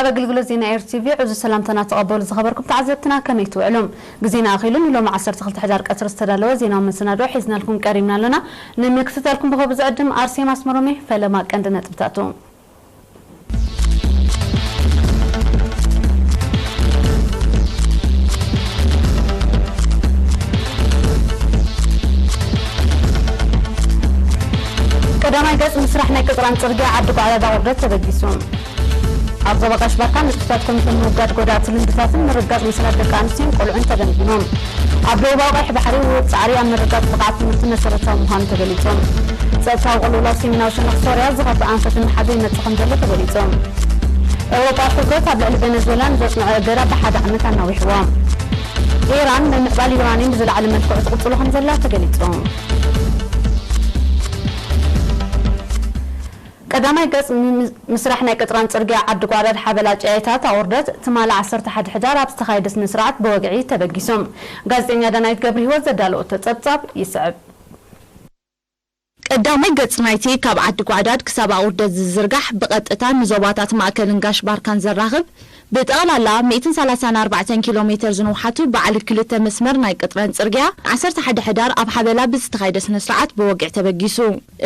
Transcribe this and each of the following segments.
ኣገልግሎት ዜና ኤርቲቪ ዕዙዝ ሰላምታና ተቐበሉ ዝኸበርኩም ተዓዘብትና፣ ከመይ ትውዕሉ? ግዜና ኣኺሉ ንሎሚ ዓሰርተ ክልተ ሕዳር ቀትሪ ዝተዳለወ ዜናዊ መሰናድኦ ሒዝናልኩም ቀሪብና ኣለና። ንምክትታልኩም ብኸብኡ ዝዕድም ኣርሴማ ኣስመሮሜ። ፈለማ ቀንዲ ነጥብታቱ። ቀዳማይ ገጽ ምስራሕ ናይ ቅጽራን ጽርግያ ዓዲ ጓዕዳድ ኣቑርደት ተበጊሱ። ኣብ ዞባ ጋሽ ባርካ ንጥፈታት ኮሚሽን ምውጋድ ጎዳእቲ ልምድታትን ምርግጋጽ መሰላት ደቂ ኣንስትዮን ቆልዑን ተገምጊሞም። ኣብ ደቡባዊ ቀይሕ ባሕሪ ውሁድ ጻዕሪ ኣብ ምርግጋጽ ብቕዓት ትምህርቲ መሰረታዊ ምዃኑ ተገሊጹ። ጸጥታዊ ቅልውላው ሰሜናዊ ሸነኽ ሶርያ ዝኸፍእ ኣንፈት እናሓዘ ይመጽእ ከም ዘሎ ተገሊጹ። ኤውሮጳዊ ሕብረት ኣብ ልዕሊ ቬነዙዌላ ንዘጽንዖ እገዳ ብሓደ ዓመት ኣናዊሕዎ። ኢራን ምምዕባል ዩራኒየም ብዝለዓለ መልክዑ ትቕጽሎ ከም ዘላ ተገሊጹ። ቀዳማይ ገጽ ም-፣ ምስራሕ ናይ ቅጥራን ጽርግያ ዓዲ ጓዕዳድ ሓበላ ጨየታት ኣቑርደት ትማሊ ዓሰርተ ሓደ ሕዳር ኣብ ዝተኻየደ ስነ ስርዓት ብወግዒ ተበጊሱ። ጋዜጠኛ ዳናይት ገብረ ህይወት ዘዳለወቶ ጸብጻብ ይስዕብ። ቀዳማይ ገጽ ናይቲ ካብ ዓዲ ጓዕዳድ ክሳብ ኣቑርደት ዝዝርጋሕ ብቐጥታ ንዞባታት ማእከልን ጋሽ ባርካን ዘራኽብ ብጠቕላላ ሚእትን ሰላሳን ኣርባዕተን ኪሎ ሜተር ዝንውሓቱ በዓል ክልተ መስመር ናይ ቅጥራን ጽርግያ ዓሰርተ ሓደ ሕዳር ኣብ ሓበላ ብዝተኻየደ ስነ ስርዓት ብወግዒ ተበጊሱ።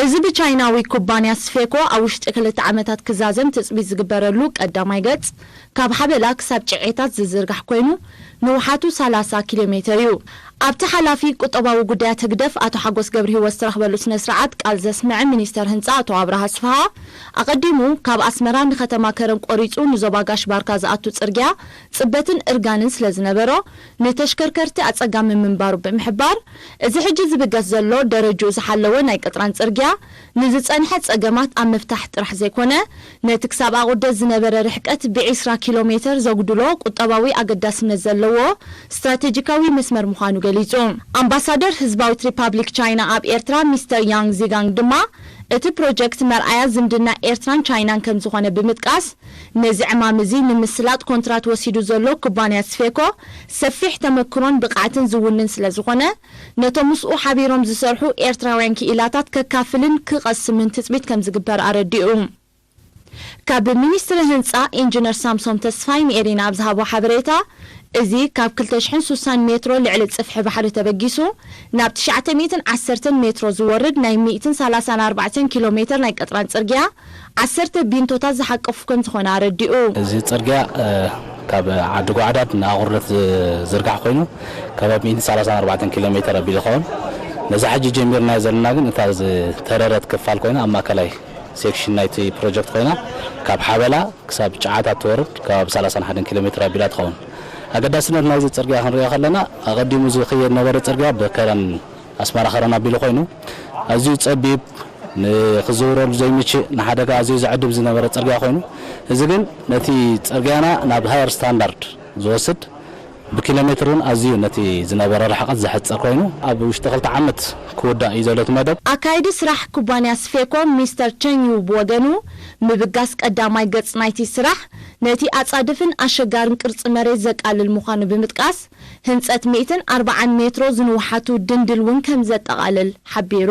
እዚ ብቻይናዊ ኩባንያ ስፌኮ ኣብ ውሽጢ ክልተ ዓመታት ክዛዘም ትጽቢት ዝግበረሉ ቀዳማይ ገጽ፣ ካብ ሓበላ ክሳብ ጭዔታት ዝዝርጋሕ ኮይኑ፣ ንውሓቱ ሰላሳ ኪሎ ሜተር እዩ። ኣብቲ ሓላፊ ቁጠባዊ ጉዳያት ህግደፍ ኣቶ ሓጎስ ገብረሂወት ዝተረኽበሉ ስነ ስርዓት ቃል ዘስምዐ ሚኒስተር ህንጻ ኣቶ ኣብርሃ ኣስፍሃ፣ ኣቐዲሙ ካብ ኣስመራ ንከተማ ከረን ቆሪጹ ንዞባ ጋሽ ባርካ ዝኣቱ ጽርግያ ጽበትን እርጋንን ስለ ዝነበሮ፣ ንተሽከርከርቲ ኣጸጋሚ ምንባሩ ብምሕባር፣ እዚ ሕጂ ዝብገስ ዘሎ ደረጅኡ ዝሓለወ ናይ ቅጥራን ጽርግያ፣ ንዝጸንሐ ጸገማት ኣብ ምፍታሕ ጥራሕ ዘይኮነ፣ ነቲ ክሳብ ኣቑርደት ዝነበረ ርሕቀት ብዒስራ ኪሎ ሜተር ዘጉድሎ ቁጠባዊ ኣገዳስነት ዘለዎ ስትራቴጂካዊ መስመር ምዃኑ ገሊጹ። ኣምባሳደር ህዝባዊት ሪፓብሊክ ቻይና ኣብ ኤርትራ ሚስተር ያንግ ዚጋንግ ድማ፣ እቲ ፕሮጀክት መርኣያ ዝምድና ኤርትራን ቻይናን ከም ዝኾነ ብምጥቃስ፣ ነዚ ዕማም እዚ ንምስላጥ ኮንትራት ወሲዱ ዘሎ ኩባንያ ስፌኮ ሰፊሕ ተመክሮን ብቕዓትን ዝውንን ስለ ዝኾነ፣ ነቶም ምስኡ ሓቢሮም ዝሰርሑ ኤርትራውያን ክኢላታት ከካፍልን ክቐስምን ትጽቢት ከም ዝግበር ኣረዲኡ። ካብ ሚኒስትሪ ህንጻ ኢንጂነር ሳምሶም ተስፋይ ንኤሪና ኣብ ዝሃቦ ሓበሬታ፣ እዚ ካብ ክልተ ሽሕን ስሳን ሜትሮ ልዕሊ ጽፍሒ ባሕሪ ተበጊሱ ናብ ትሽዓተ ሚእትን ዓሰርተን ሜትሮ ዝወርድ ናይ ሚእትን ሰላሳን ኣርባዕተን ኪሎ ሜተር ናይ ቅጥራን ጽርግያ ዓሰርተ ቢንቶታት ዝሓቀፉ ከም ዝኾነ ኣረዲኡ። እዚ ጽርግያ፣ እ፣ ካብ ዓዲ ጓዕዳድ ንኣቑርደት ዝዝርጋሕ ኮይኑ፣ ካብ ሚእትን ሰላሳን ኣርባዕተን ኪሎ ሜተር ኣቢሉ ይኸውን። ነዛ ሕጂ ጀሚርናዮ ዘለና ግን እታ ዝተረረት ክፋል ኮይና ኣብ ማእከላይ ሴክሽን ናይቲ ፕሮጀክት ኮይና፣ ካብ ሓበላ ክሳብ ጨዓታት ትወርድ ከባቢ ሰላሳን ሓደን ኪሎ ሜትር ኣቢላ ትኸውን። ኣገዳስነት ናይዚ ጽርግያ ክንሪኦ ከለና፣ ኣቐዲሙ ዝኽየድ ነበረ ጽርግያ ብከረን ኣስመራ ከረን ኣቢሉ ኮይኑ፣ ኣዝዩ ጸቢብ፣ ንኽዝውረሉ ዘይምችእ፣ ንሓደጋ ኣዝዩ ዘዕድም ዝነበረ ጽርግያ ኮይኑ፣ እዚ ግን ነቲ ጽርግያና ናብ ሃየር ስታንዳርድ ዝወስድ፣ ብኪሎ ሜትር እውን ኣዝዩ ነቲ ዝነበረ ርሕቀት ዘሕጽር ኮይኑ፣ ኣብ ውሽጢ ክልተ ዓመት ክውዳእ እዩ ዘሎ እቲ መደብ። ኣካይዲ ስራሕ ኩባንያ ስፌኮ ሚስተር ቸን ዩ ብወገኑ፣ ምብጋስ ቀዳማይ ገጽ ናይቲ ስራሕ ነቲ ኣጻድፍን ኣሸጋርን ቅርጺ መሬት ዘቃልል ምዃኑ ብምጥቃስ፣ ህንጸት ሚእትን ኣርባዓን ሜትሮ ዝንውሓቱ ድንድል እውን ከም ዘጠቓልል ሓቢሩ።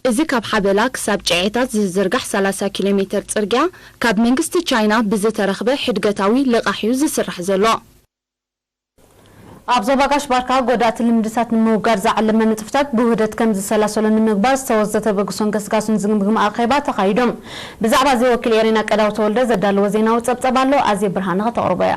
እዚ ካብ ሓበላ ክሳብ ጨዔታት ዝዝርጋሕ ሰላሳ ኪሎ ሜተር ጽርግያ፣ ካብ መንግስቲ ቻይና ብዝተረኽበ ሕድገታዊ ልቓሕ እዩ ዝስራሕ ዘሎ። ኣብ ዞባ ጋሽ ባርካ ጎዳእቲ ልምድታት ንምውጋድ ዝዓለመ ንጥፍታት ብውህደት ከም ዝሰላሰሉ ንምግባር ዝተወስደ ተበግሶን ገስጋሱን ዝግምግም ኣኼባ ተኻይዶም። ብዛዕባ እዚ ወኪል ኤሬና ቀዳው ተወልደ ዘዳለዎ ዜናዊ ጸብጸብ ኣሎ፣ ኣዜ ብርሃነ ከተቕርቦ እያ።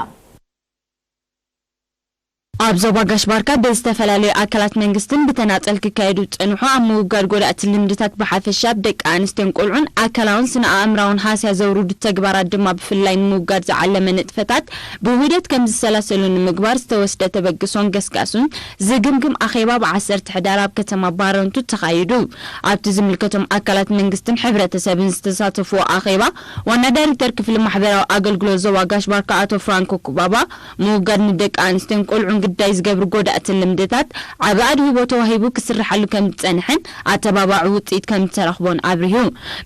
ኣብ ዞባ ጋሽ ባርካ ብዝተፈላለዩ ኣካላት መንግስትን ብተናጸል ክካየዱ ዝጸንሑ ኣብ ምውጋድ ጎዳእቲ ልምድታት ብሓፈሻ ኣብ ደቂ ኣንስትዮን ቆልዑን ኣካላውን ስነ ኣእምራውን ሃስያ ዘውርዱ ተግባራት ድማ ብፍላይ ንምውጋድ ዝዓለመ ንጥፈታት ብውህደት ከም ዝሰላሰሉ ንምግባር ዝተወስደ ተበግሶን ገስጋሱን ዝግምግም ኣኼባ ብ ዓሰርተ ሕዳር ኣብ ከተማ ባረንቱ ተኻይዱ። ኣብቲ ዝምልከቶም ኣካላት መንግስትን ሕብረተሰብን ዝተሳተፍዎ ኣኼባ ዋና ዳይሬክተር ክፍሊ ማሕበራዊ ኣገልግሎት ዞባ ጋሽ ባርካ ኣቶ ፍራንኮ ኩባባ ምውጋድ ንደቂ ኣንስትዮን ቆልዑን ግዳይ ዝገብሩ ጎዳእትን ልምድታት ዓቢ ኣድህቦ ተዋሂቡ ክስርሓሉ ከም ዝጸንሐን ኣተባባዒ ውጽኢት ከም ዝተረኽቦን ኣብሪሁ።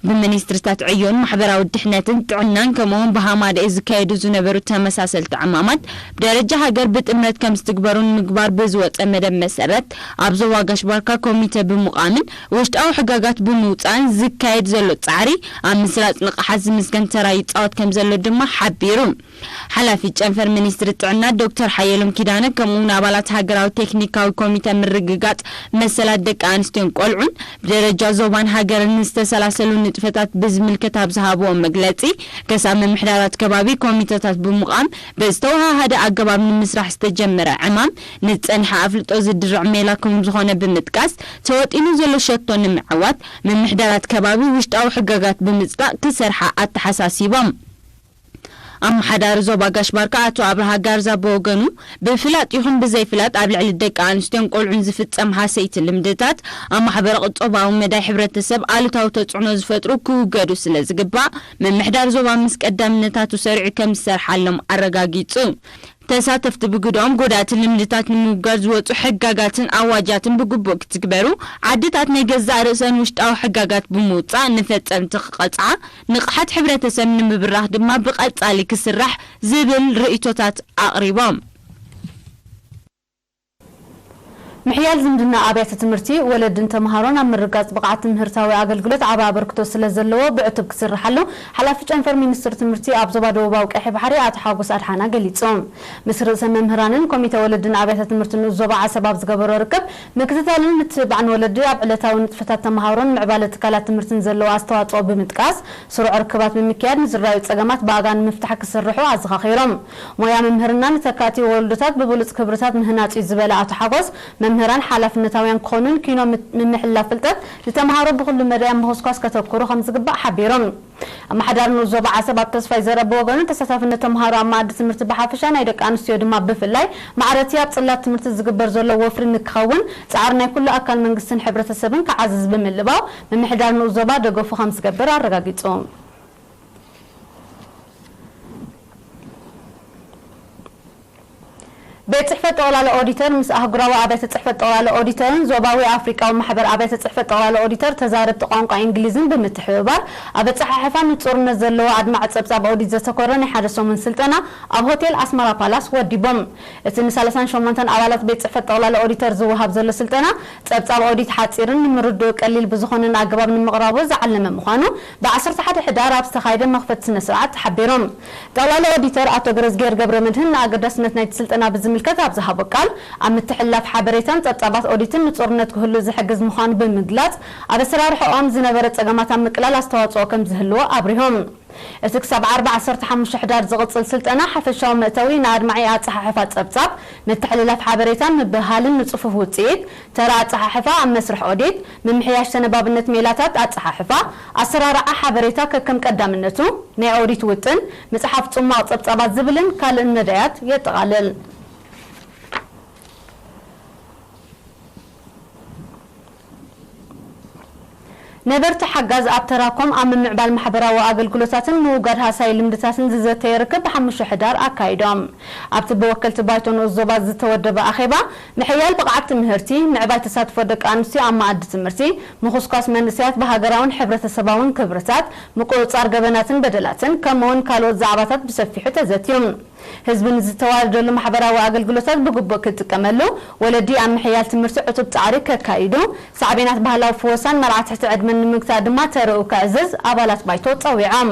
ብሚኒስትሪታት ዕዮን ማሕበራዊ ድሕነትን ጥዕናን ከምኡውን ብሃማደኤ ዝካየዱ ዝነበሩ ተመሳሰልቲ ዕማማት ብደረጃ ሃገር ብጥምረት ከም ዝትግበሩ ንምግባር ብዝወጸ መደብ መሰረት ኣብ ዞባ ጋሽ ባርካ ኮሚተ ብምቋምን ውሽጣዊ ሕጋጋት ብምውጻእን ዝካየድ ዘሎ ጻዕሪ ኣብ ምስራጽ ንቕሓት ዝምስገን ተራ ይጻወት ከም ዘሎ ድማ ሓቢሩ። ሓላፊ ጨንፈር ሚኒስትሪ ጥዕና ዶክተር ሓየሎም ኪዳነ ከምኡውን ኣባላት ሃገራዊ ቴክኒካዊ ኮሚተ ምርግጋጽ መሰላት ደቂ ኣንስትዮን ቆልዑን ብደረጃ ዞባን ሃገርን ዝተሰላሰሉ ንጥፈታት ብዝምልከት ኣብ ዝሃብዎ መግለጺ፣ ከሳብ ምምሕዳራት ከባቢ ኮሚተታት ብምቋም ብዝተወሃሃደ ኣገባብ ንምስራሕ ዝተጀመረ ዕማም ንዝጸንሐ ኣፍልጦ ዝድርዕ ሜላ ከም ዝኾነ ብምጥቃስ፣ ተወጢኑ ዘሎ ሸቶ ንምዕዋት ምምሕዳራት ከባቢ ውሽጣዊ ሕጋጋት ብምጽዳቕ ክሰርሓ ኣተሓሳሲቦም። ኣመሓዳሪ ዞባ ጋሽ ባርካ ኣቶ ኣብርሃ ጋርዛ ብወገኑ፣ ብፍላጥ ይኹን ብዘይፍላጥ ኣብ ልዕሊ ደቂ ኣንስትዮን ቆልዑን ዝፍጸም ሃሰይቲ ልምድታት ኣብ ማሕበረ ቁጠባዊ መዳይ ሕብረተሰብ ኣሉታዊ ተጽዕኖ ዝፈጥሩ ክውገዱ ስለ ዝግባእ፣ ምምሕዳር ዞባ ምስ ቀዳምነታቱ ሰሪዑ ከም ዝሰርሓሎም ኣረጋጊጹ። ተሳተፍቲ ብግድኦም ጎዳእቲ ልምድታት ንምውጋድ ዝወጹ ሕጋጋትን ኣዋጃትን ብግቡእ ክትግበሩ፣ ዓድታት ናይ ገዛእ ርእሰን ውሽጣዊ ሕጋጋት ብምውጻእ ንፈጸምቲ ክቐጽዓ፣ ንቕሓት ሕብረተሰብ ንምብራኽ ድማ ብቐጻሊ ክስራሕ ዝብል ርእይቶታት ኣቕሪቦም። ምሕያል ዝምድና ኣብያተ ትምህርቲ፣ ወለድን ተምሃሮን ኣብ ምርጋጽ ብቕዓት ትምህርታዊ ኣገልግሎት ዓቢ ኣበርክቶ ስለ ዘለዎ ብዕቱብ ክስርሓሉ ሓላፊ ጨንፈር ሚኒስትሪ ትምህርቲ ኣብ ዞባ ደቡባዊ ቀይሕ ባሕሪ ኣቶ ሓጎስ ኣድሓና ገሊጹ። ምስ ርእሰ መምህራንን ኮሚተ ወለድን ኣብያተ ትምህርቲ ንኡስ ዞባ ዓሰብ ኣብ ዝገበሮ ርክብ፣ ምክትታልን ምትብባዕን ወለዲ ኣብ ዕለታዊ ንጥፈታት ተምሃሮን ምዕባለ ትካላት ትምህርትን ዘለዎ ኣስተዋጽኦ ብምጥቃስ፣ ስሩዕ ርክባት ብምክያድ ንዝረኣዩ ጸገማት ብኣጋ ንምፍታሕ ክስርሑ ኣዘኻኺሮም። ሞያ ምምህርና ንተካእቲ ወለዶታት ብብሉጽ ክብርታት ምህናጽ እዩ ዝበለ ኣቶ ሓጎስ፣ መምህራን ሓላፍነታውያን ክኾኑን ኪኖ ምት-፣ ምምሕልላፍ ፍልጠት ንተምሃሮ ብኹሉ መዳይ ኣብ ምኹስኳስ ከተኩሩ ከም ዝግባእ ሓቢሮም። ኣመሓዳሪ ንኡስ ዞባ ዓሰብ ኣቶ ተስፋይ ዘርአ ብወገኑ፣ ተሳታፍነት ተምሃሮ ኣብ መኣዲ ትምህርቲ ብሓፈሻ ናይ ደቂ ኣንስትዮ ድማ ብፍላይ ማዕረቲ ኣብ ጽላት ትምህርቲ ዝግበር ዘሎ ወፍሪ ንክኸውን ጻዕሪ ናይ ኩሉ ኣካል መንግስትን ሕብረተሰብን ክዓዝዝ ብምልባው፣ ምምሕዳር ንኡስ ዞባ ደገፉ ከም ዝገብር ኣረጋጊጹ። ቤት ጽሕፈት ጠቕላላ ኦዲተር ምስ ኣህጉራዊ ኣብያተ ጽሕፈት ጠቕላላ ኦዲተርን ዞባዊ ኣፍሪቃዊ ማሕበር ኣብያተ ጽሕፈት ጠቕላላ ኦዲተር ተዛረብቲ ቋንቋ እንግሊዝን ብምትሕብባር፣ ኣብ ኣጸሓሕፋ ንጹርነት ዘለዎ ኣድማዒ ጸብጻብ ኦዲት ዘተኮረ ናይ ሓደ ሰሙን ስልጠና ኣብ ሆቴል ኣስመራ ፓላስ ወዲቦም። እቲ ን ሰላሳን ሸሞንተን ኣባላት ቤት ጽሕፈት ጠቕላላ ኦዲተር ዝወሃብ ዘሎ ስልጠና፣ ጸብጻብ ኦዲት ሓጺርን ንምርድኡ ቀሊል ብዝኾነን ኣገባብ ንምቕራቡ ዝዓለመ ምዃኑ፣ ብ ዓሰርተ ሓደ ሕዳር ኣብ ዝተኻየደ መኽፈቲ ስነ ስርዓት ተሓቢሮም። ጠቕላሊ ኦዲተር ኣቶ ገረዝግሄር ገብረመድህን ንኣገዳስነት ናይቲ ስልጠና ብዝምልከት ኣብ ዝሃቦ ቃል፣ ኣብ ምትሕልላፍ ሓበሬታን ጸብጻባት ኦዲትን ንጹርነት ክህሉ ዝሕግዝ ምዃኑ ብምግላጽ፣ ኣብ ኣሰራርሓኦም ዝነበረ ጸገማት ኣብ ምቅላል ኣስተዋጽኦ ከም ዝህልዎ ኣብሪሆም። እቲ ክሳብ ዓርቢ ዓሰርተ ሓሙሽተ ሕዳር ዝቕጽል ስልጠና ሓፈሻዊ መእተዊ ንኣድማዒ ኣጸሓሕፋ ጸብጻብ፣ ምትሕልላፍ ሓበሬታ፣ ምብህሃልን ንጽፉፍ ውጽኢት፣ ተራ ኣጸሓሕፋ ኣብ መስርሕ ኦዲት፣ ምምሕያሽ ተነባብነት ሜላታት ኣጸሓሕፋ፣ ኣሰራርዓ ሓበሬታ ከከም ቀዳምነቱ፣ ናይ ኦዲት ውጥን፣ ምጽሓፍ ጽሟቕ ጸብጻባት ዝብልን ካልእን መዳያት የጠቓልል። ነበርቲ ሓጋዝ ኣብ ተራኮም ኣብ ምምዕባል ማሕበራዊ ኣገልግሎታትን ምውጋድ ሃሳይ ልምድታትን ዝዘተየ ርክብ ብሓሙሽተ ሕዳር ኣካይዶም። ኣብቲ ብወከልቲ ባይቶ ንኡስ ዞባ ዝተወደበ ኣኼባ፣ ምሕያል ብቕዓት ትምህርቲ፣ ምዕባይ ተሳትፎ ደቂ ኣንስትዮ ኣብ መኣዲ ትምህርቲ፣ ምኹስኳስ መንእሰያት ብሃገራውን ሕብረተሰባውን ክብርታት፣ ምቁጽጻር ገበናትን በደላትን፣ ከምኡውን ካልኦት ዛዕባታት ብሰፊሑ ተዘትዩ። ህዝቢ ንዝተዋደደሉ ማሕበራዊ ኣገልግሎታት ብግቡእ ክጥቀመሉ፣ ወለዲ ኣብ ምሕያል ትምህርቲ ዕቱብ ጻዕሪ ከካይዱ፣ ሳዕቤናት ባህላዊ ፍወሳን መርዓ ትሕቲ ዕድመን ንምግታእ ድማ ተርኡ ከዕዝዝ ኣባላት ባይቶ ጸዊዖም።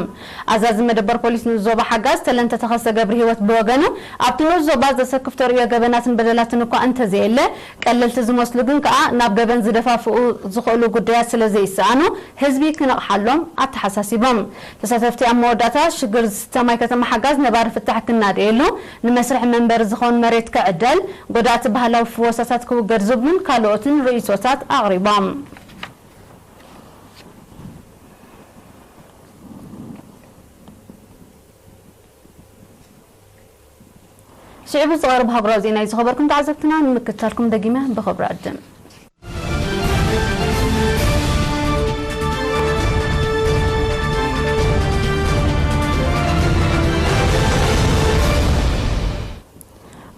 ኣዛዚ መደበር ፖሊስ ንኡስ ዞባ ሓጋዝ ተለንተ ተኸስተ ገብረ ህይወት ብወገኑ፣ ኣብቲ ንኡስ ዞባ ዘሰክፍ ተርእዮ ገበናትን በደላትን እኳ እንተዘየለ፣ ቀለልቲ ዝመስሉ ግን ከኣ ናብ ገበን ዝደፋፍኡ ዝኽእሉ ጉዳያት ስለ ዘይሰኣኑ፣ ህዝቢ ክነቕሓሎም ኣተሓሳሲቦም። ተሳተፍቲ ኣብ መወዳእታ፣ ሽግር ዝስተ ማይ ከተማ ሓጋዝ ነባሪ ፍታሕ ክናደየሉ፣ ንመስርሒ መንበሪ ዝኸውን መሬት ክዕደል፣ ጎዳእቲ ባህላዊ ፍወሳታት ክውገድ ዝብሉን ካልኦትን ርእይቶታት ኣቕሪቦም። ስዒቡ ዝቐርብ ሃገራዊ ዜና እዩ ዝኸበርኩም ተዓዘብትና፣ ንምክትታልኩም ደጊመ ብኽብሪ ዕድም።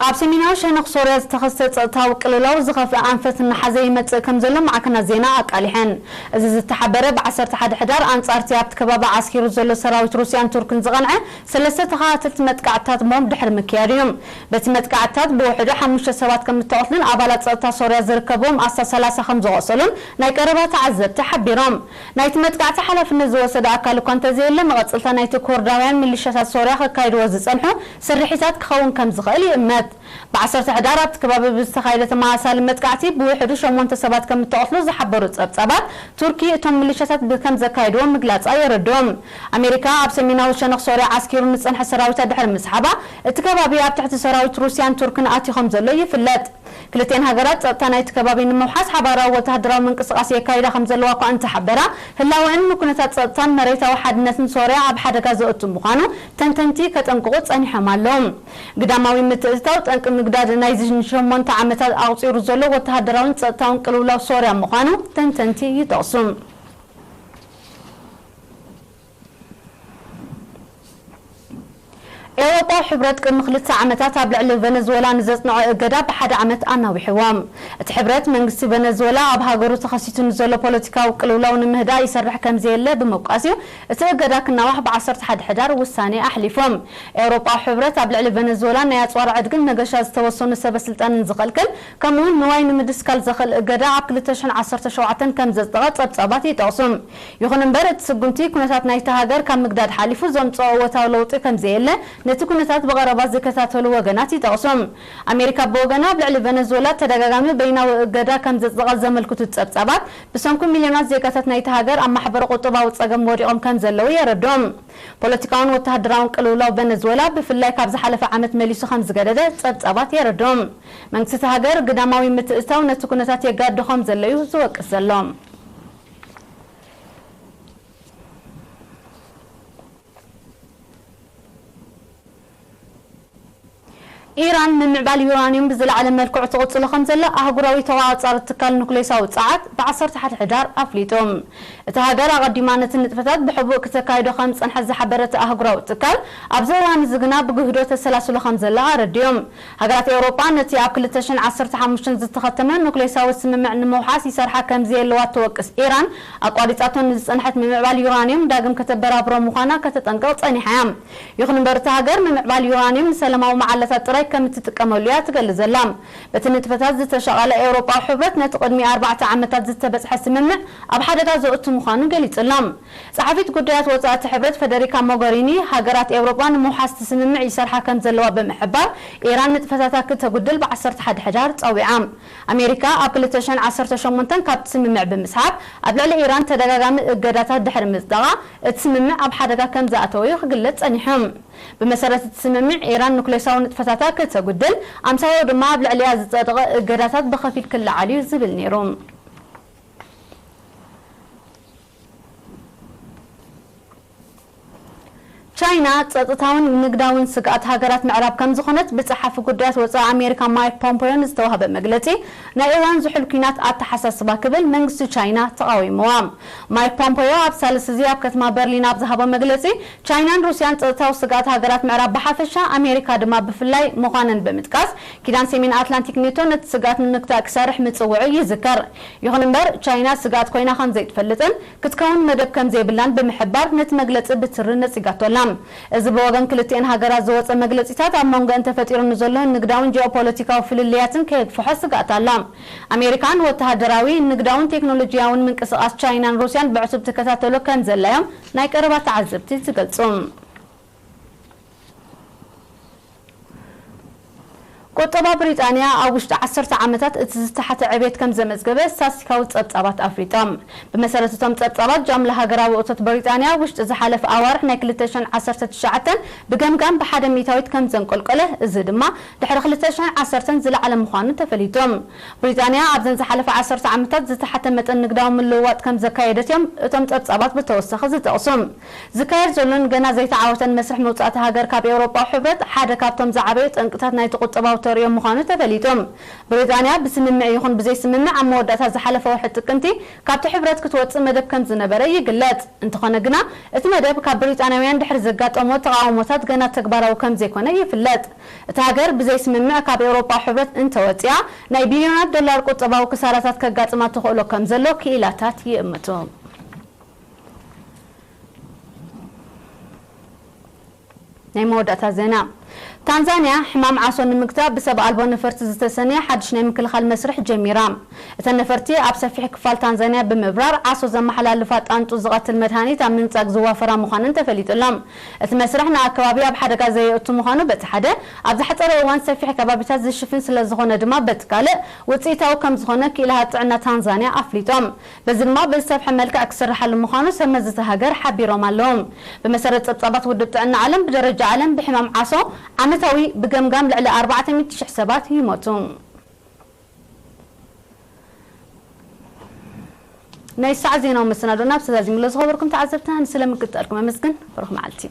ኣብ ሰሜናዊ ሸነኽ ሶርያ ዝተኸስተ ጸጥታዊ ቅልውላው ዝኸፍአ ኣንፈት እናሓዘ ይመጽእ ከም ዘሎ ማዕከናት ዜና ኣቃሊሐን። እዚ ዝተሓበረ ብ ዓሰርተ ሓደ ሕዳር ኣንጻርቲ ኣብቲ ከባቢ ዓስኪሩ ዘሎ ሰራዊት ሩስያን ቱርክን ዝቐንዐ ሰለስተ ተኸታተልቲ መጥቃዕትታት ቦምብ ድሕሪ ምክያድ እዩ። በቲ መጥቃዕትታት ብውሕዱ ሓሙሽተ ሰባት ከም እተቐትሉን ኣባላት ጸጥታ ሶርያ ዝርከብዎም ኣስታት ሰላሳ ከም ዝቖሰሉን ናይ ቀረባ ተዓዘብቲ ሓቢሮም። ናይቲ መጥቃዕቲ ሓላፍነት ዝወሰደ ኣካል እኳ እንተዘየለ፣ መቐጸልታ ናይቲ ኩርዳውያን ሚሊሻታት ሶርያ ከካይድዎ ዝጸንሑ ስርሒታት ክኸውን ከም ዝኽእል ይእመት። ብ ዓሰርተ ሕዳር ኣብቲ ከባቢ ብዝተኻየደ ተመሳሳሊ መጥቃዕቲ ብውሕዱ ሸሞንተ ሰባት ከም እተቐትሉ ዝሓበሩ ጸብጻባት፣ ቱርኪ እቶም ሚሊሻታት ብ-፣ ከም ዘካየድዎ ምግላጻ የረድኦም። ኣሜሪካ ኣብ ሰሜናዊ ሸነኽ ሶርያ ዓስኪሩ ንጸንሐ ሰራዊታ ድሕሪ ምስሓባ፣ እቲ ከባቢ ኣብ ትሕቲ ሰራዊት ሩስያን ቱርክን ኣትዩ ከም ዘሎ ይፍለጥ። ክልቲኤን ሃገራት ጸጥታ ናይቲ ከባቢ ንምውሓስ ሓባራዊ ወተሃደራዊ ምንቅስቓስ የካይዳ ከም ዘለዋ እኳ እንተሓበራ፣ ህላወአን ንኩነታት ጸጥታን መሬታዊ ሓድነትን ሶርያ ኣብ ሓደጋ ዘእቱ ምዃኑ ተንተንቲ ከጠንቅቑ ጸኒሖም ኣለዉ። ግዳማዊ ምትእትታው ጠንቂ ምግዳድ ናይዚ ንሸሞንተ ዓመታት ኣቑጺሩ ዘሎ ወተሃደራውን ጸጥታውን ቅልውላው ሶርያ ምዃኑ ተንተንቲ ይጠቕሱ። ኤውሮጳዊ ሕብረት ቅድሚ ክልተ ዓመታት ኣብ ልዕሊ ቨነዝወላ ንዘጽንዖ እገዳ ብሓደ ዓመት ኣናዊሕዎ። እቲ ሕብረት መንግስቲ ቨነዝወላ ኣብ ሃገሩ ተኸሲቱ ንዘሎ ፖለቲካዊ ቅልውላው ንምህዳእ ይሰርሕ ከም ዘየለ ብምውቃስ እዩ እቲ እገዳ ክናዋሕ ብ ዓሰርተ ሓደ ሕዳር ውሳኔ ኣሕሊፉ። ኤውሮጳዊ ሕብረት ኣብ ልዕሊ ቨነዝወላ ናይ ኣጽዋር ዕድግን መገሻ ዝተወሰኑ ሰበ ስልጣንን ዝኸልክል፣ ከምኡውን ንዋይ ንምድስካል ዘኽእል እገዳ ኣብ ክልተ ሽሕን ዓሰርተ ሸውዓተን ከም ዘጽደቐ ጸብጻባት ይጠቕሱ። ይኹን እምበር፣ እቲ ስጉምቲ ኩነታት ናይታ ሃገር ካብ ምግዳድ ሓሊፉ ዘምጽኦ እወታዊ ለውጢ ከም ዘየለ ነቲ ኩነታት ብቐረባ ዝከታተሉ ወገናት ይጠቕሱ። ኣሜሪካ ብወገና ኣብ ልዕሊ ቨነዝወላ ተደጋጋሚ በይናዊ እገዳ ከም ዘጽደቐት ዘመልክቱ ጸብጻባት፣ ብሰንኩ ሚልዮናት ዜጋታት ናይታ ሃገር ኣብ ማሕበረ ቁጠባዊ ጸገም ወዲቖም ከም ዘለዉ የረድኦም። ፖለቲካውን ወተሃደራውን ቅልውላው ቨነዝወላ ብፍላይ ካብ ዝሓለፈ ዓመት መሊሱ ከም ዝገደደ ጸብጻባት የረድኦም። መንግስቲ እታ ሃገር ግዳማዊ ምትእትታው ነቲ ኩነታት የጋድዶ ከም ዘሎ እዩ ዝወቅስ ዘሎ። ኢራን ምምዕባል ዩራንዩም ብዝለዓለ መልክዑ ትቕጽሎ ከም ዘላ ኣህጉራዊ ተቋጻሪ ትካል ኑክሌሳዊ ጸዓት ብ ዓሰርተ ሓደ ሕዳር ኣፍሊጡ። እታ ሃገር ኣቐዲማ ነቲ ንጥፈታት ብሕቡእ ክተካይዶ ከም ዝጸንሐት ዝሓበረ እቲ ኣህጉራዊ ትካል፣ ኣብዚ እዋን እዚ ግና ብግህዶ ተሰላስሎ ከም ዘላ ኣረዲኡ። ሃገራት ኤውሮጳ ነቲ ኣብ ክልተ ሽሕን ዓሰርተ ሓሙሽተን ዝተኸተመ ኑክሌሳዊ ስምምዕ ንምውሓስ ይሰርሓ ከም ዘየለዋ እትወቅስ ኢራን፣ ኣቋሪጻቶ ንዝጸንሐት ምምዕባል ዩራንዩም ዳግም ከተበራብሮ ምዃና ከተጠንቅቕ ጸኒሓ እያ። ይኹን እምበር፣ እታ ሃገር ምምዕባል ዩራንዩም ንሰላማዊ መዓላታት ጥራይ ከም እትጥቀመሉ እያ ትገልጽ ዘላ። በቲ ንጥፈታት ዝተሻቐለ ኤውሮጳዊ ሕብረት፣ ነቲ ቅድሚ ኣርባዕተ ዓመታት ዝተበጽሐ ስምምዕ ኣብ ሓደጋ ዘእቱ ምዃኑ ገሊጹ ኣሎ። ጸሓፊት ጉዳያት ወጻኢ እቲ ሕብረት ፈደሪካ ሞገሪኒ፣ ሃገራት ኤውሮጳ ንምውሓስ እቲ ስምምዕ ይሰርሓ ከም ዘለዋ ብምሕባር፣ ኢራን ንጥፈታታ ክተጉድል ብ ዓሰርተ ሓደ ሕዳር ጸዊዓ። ኣሜሪካ ኣብ ክልተ ሽሕን ዓሰርተ ሸሞንተን ካብቲ ስምምዕ ብምስሓብ፣ ኣብ ልዕሊ ኢራን ተደጋጋሚ እገዳታት ድሕሪ ምጽዳቓ፣ እቲ ስምምዕ ኣብ ሓደጋ ከም ዝኣተወ እዩ ክግለጽ ጸኒሑ። ብመሰረት እቲ ስምምዕ፣ ኢራን ኑክሌሳዊ ንጥፈታታ ክተጉድል፣ ኣምሳያኡ ድማ ኣብ ልዕሊኣ ዝጸደቐ እገዳታት ብኸፊል ክለዓል እዩ ዝብል ነይሩ። ቻይና ጸጥታውን ንግዳውን ስግኣት ሃገራት ምዕራብ ከም ዝኾነት ብጸሓፊ ጉዳያት ወጻኢ ኣሜሪካ ማይክ ፖምፖዮ ንዝተዋህበ መግለጺ፣ ናይ እዋን ዝሑል ኲናት ኣተሓሳስባ ክብል መንግስቲ ቻይና ተቓዊምዋ። ማይክ ፖምፖዮ ኣብ ሳልስቲ እዚ ኣብ ከተማ በርሊን ኣብ ዝሃቦ መግለጺ፣ ቻይናን ሩስያን ጸጥታዊ ስግኣት ሃገራት ምዕራብ ብሓፈሻ፣ ኣሜሪካ ድማ ብፍላይ ምዃነን ብምጥቃስ፣ ኪዳን ሰሜን ኣትላንቲክ ኔቶ ነቲ ስግኣት ንምግታእ ክሰርሕ ምጽውዑ ይዝከር። ይኹን እምበር፣ ቻይና ስግኣት ኮይና ከም ዘይትፈልጥን ክትከውን መደብ ከም ዘይብላን ብምሕባር፣ ነቲ መግለጺ ብትሪ ነጺጋቶ ኣላ። እዚ ብወገን ክልቲኤን ሃገራት ዝወጸ መግለጺታት፣ ኣብ መንጎአን ተፈጢሩ ንዘሎ ንግዳውን ጂኦፖለቲካዊ ፍልልያትን ከየግፍሖ ስግኣት ኣላ። ኣሜሪካን ወተሃደራዊ፣ ንግዳውን ቴክኖሎጂያውን ምንቅስቓስ ቻይናን ሩስያን ብዕቱብ ትከታተሎ ከም ዘላ እዮም ናይ ቀረባ ተዓዘብቲ ዝገልጹ። ቁጠባ ብሪጣንያ ኣብ ውሽጢ ዓሰርተ ዓመታት እቲ ዝተሓተ ዕቤት ከም ዘመዝገበ ስታትስቲካዊ ጸብጻባት ኣፍሊጦም። ብመሰረት እቶም ጸብጻባት፣ ጃምላ ሃገራዊ እቶት ብሪጣንያ ውሽጢ ዝሓለፈ ኣዋርሕ ናይ ክልተ ሽሕን ዓሰርተ ትሽዓተን ብገምጋም ብሓደ ሚእታዊት ከም ዘንቆልቆለ፣ እዚ ድማ ድሕሪ ክልተ ሽሕን ዓሰርተን ዝለዓለ ምዃኑ ተፈሊጡ። ብሪጣንያ ኣብዘን ዝሓለፈ ዓሰርተ ዓመታት ዝተሓተ መጠን ንግዳዊ ምልውዋጥ ከም ዘካየደት እዮም እቶም ጸብጻባት ብተወሳኺ ዝጠቕሱ። ዝካየድ ዘሎን ገና ዘይተዓወተን መስርሕ መውጻእቲ ሃገር ካብ ኤውሮጳዊ ሕብረት ሓደ ካብቶም ዝዓበዩ ጠንቅታት ናይቲ ቁጠባዊ ተሪኦም ምዃኑ ተፈሊጡ። ብሪጣንያ ብስምምዕ ይኹን ብዘይስምምዕ ኣብ መወዳእታ ዝሓለፈ ወርሒ ጥቅምቲ ካብቲ ሕብረት ክትወጽእ መደብ ከም ዝነበረ ይግለጽ። እንተኾነ ግና እቲ መደብ ካብ ብሪጣንያውያን ድሕሪ ዘጋጠሞ ተቓውሞታት ገና ተግባራዊ ከም ዘይኮነ ይፍለጥ። እታ ሃገር ብዘይስምምዕ ካብ ኤውሮጳ ሕብረት እንተወጺኣ ናይ ቢልዮናት ዶላር ቁጠባዊ ክሳራታት ከጋጥማ ትኽእሎ ከም ዘሎ ክኢላታት ይእምቱ። ናይ መወዳእታ ዜና። ታንዛንያ ሕማም ዓሶ ንምግታእ ብሰብ ኣልቦ ነፈርቲ ዝተሰነየ ሓድሽ ናይ ምክልኻል መስርሕ ጀሚራ። እተን ነፈርቲ ኣብ ሰፊሕ ክፋል ታንዛንያ ብምብራር ዓሶ ዘመሓላልፋ ጣንጡ ዝቐትል መድሃኒት ኣብ ምንጻግ ዝዋፈራ ምዃነን ተፈሊጡ ኣሎ። እቲ መስርሕ ንኣከባቢ ኣብ ሓደጋ ዘየእቱ ምዃኑ በቲ ሓደ፣ ኣብ ዝሓጸረ እዋን ሰፊሕ ከባቢታት ዝሽፍን ስለ ዝኾነ ድማ በቲ ካልእ ውጽኢታዊ ከም ዝኾነ ክኢላታት ጥዕና ታንዛንያ ኣፍሊጦም። በዚ ድማ ብዝሰፍሐ መልክዕ ክስርሓሉ ምዃኑ ሰብ መዚ እታ ሃገር ሓቢሮም ኣለዉ። ብመሰረት ጸብጻባት ውድብ ጥዕና ዓለም፣ ብደረጃ ዓለም ብሕማም ዓሶ ዓመታዊ ብገምጋም ልዕሊ ኣርባዕተ ሚእቲ ሽሕ ሰባት ይሞቱ። ናይ ሰዓት ዜናዊ መሰናዶና ብሰዛዚሙሎ ዝኸበርኩም ተዓዘብትና ንስለ ምክትታልኩም ኣመስግን። ብሩኽ መዓልቲ።